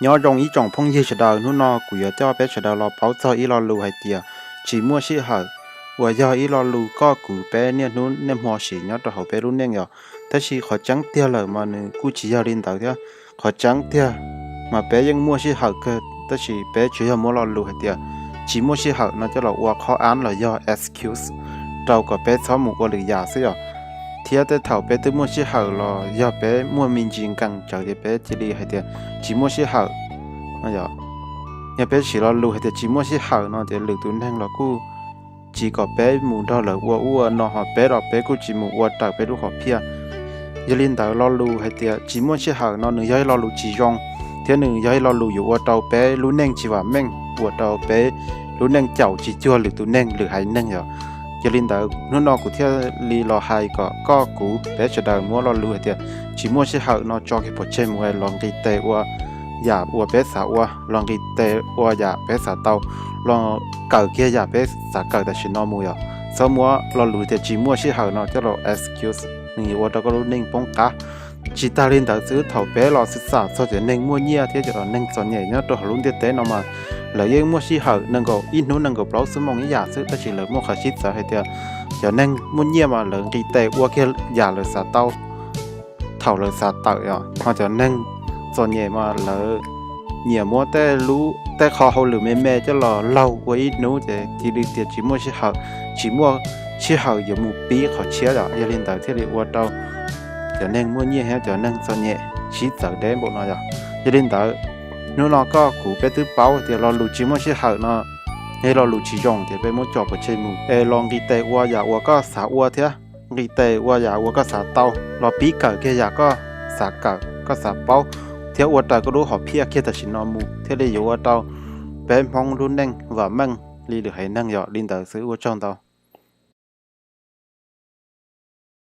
Nyob zoo ib tsoom phooj ywg sawv daws, hnub no kuv yuav coj peb sawv daws los paub txog ib lo lus hais tias tsis muaj sij hawm, uas yog ib lo lus koj kuv peb niaj hnub niaj hmo siv nyob rau hauv peb lub neej yom. Tab sis qhov tseeb tiag lawm mas nws kuj tsis yog li ntawd thiab. Qhov tseeb tiag mas peb yeej muaj sij hawm kawg, tab sis peb tsuas yog muab lo lus hais tias tsis muaj sij hawm no coj los ua qhov av los yog excuse rau kom peb txhob mus ua lwm yam xwb yom. Thiab tej thaum peb twb muaj sij hawm los yog peb muaj me ntsis nkees tsawv ces peb cia li hais tias tsis muaj sij hawm. Yog peb siv lo lus hais tias tsis muaj sij hawm no ces lwm tus neeg los kuj tsis kom peb mus nrog lawv ua ub ua no, ho peb los peb kuj tsis mus ua raws peb lub hom phiaj. Yog li ntawd lo lus hais tias tsis muaj sij hawm no nws yog ib lo lus tsis zoo, thiab nws yog ib lo lus yuav ua rau peb lub neej tsis vam meej, ua rau peb lub neej caum tsis cuag lwm tus neeg lwm haiv neeg yom. Yog li ntawd hnub no kuv thiaj li los hais kom koj kuv peb sawv daws muab lo lus hais tias tsis muaj sij hawm no tso kiag pov tseg mus los nqis tes ua yam uas peb xav ua, los nqis tes ua yam peb xav tau, los kawm kiag yam peb xav kawm tam sim no mus yom. Txhob muab lo lus tias tsis muaj sij hawm no coj los excuse, nws yuav ua rau koj lub neej poob qab. Tsis tag li ntawd xwb, thaum peb los xav txog cov neeg muaj nyiaj thiab cov neeg txom nyem nyob rau hauv lub ntiaj teb no mas lawv yeej muaj sij hawm nees nkaum ib hnub nees nkaum plaub xuab moos ib yam xwb, tab sis lawv muaj qhov sib txawv hais tias cov neeg muaj nyiaj mas lawv nqis tes ua kiag yam lawv xav tau thaum lawv xav tawm yom, ho cov neeg txom nyem mas lawv nyiam muab tej lub tej qhov hauj lwm me me coj los laug ua ib hnub ces cia li tias tsis muaj sij hawm, tsis muaj sij hawm yuav mus pib qhov tshiab yom. Yog li ntawd thiaj li ua rau cov neeg muaj nyiaj thiab cov neeg txom nyem sib txawv deb npaum no yom. Yog li ntawd hnub no koj kuv peb twb paub tias lo lus tsis muaj sij hawm no yog lo lus tsis zoo ces peb muab tso pov tseg mus es los nqis tes ua yam uas koj xav ua thiab nqis tes ua yam uas koj xav tau, los pib kawm kiag yam koj xav kawm koj xav paub, thiab ua raws koj lub hom phiaj kiag tam sim no mus thiaj li yuav ua rau peb Hmoob lub neej vam meej li lwm haiv neeg yom. Li ntawd xwb, ua tsaug ntau.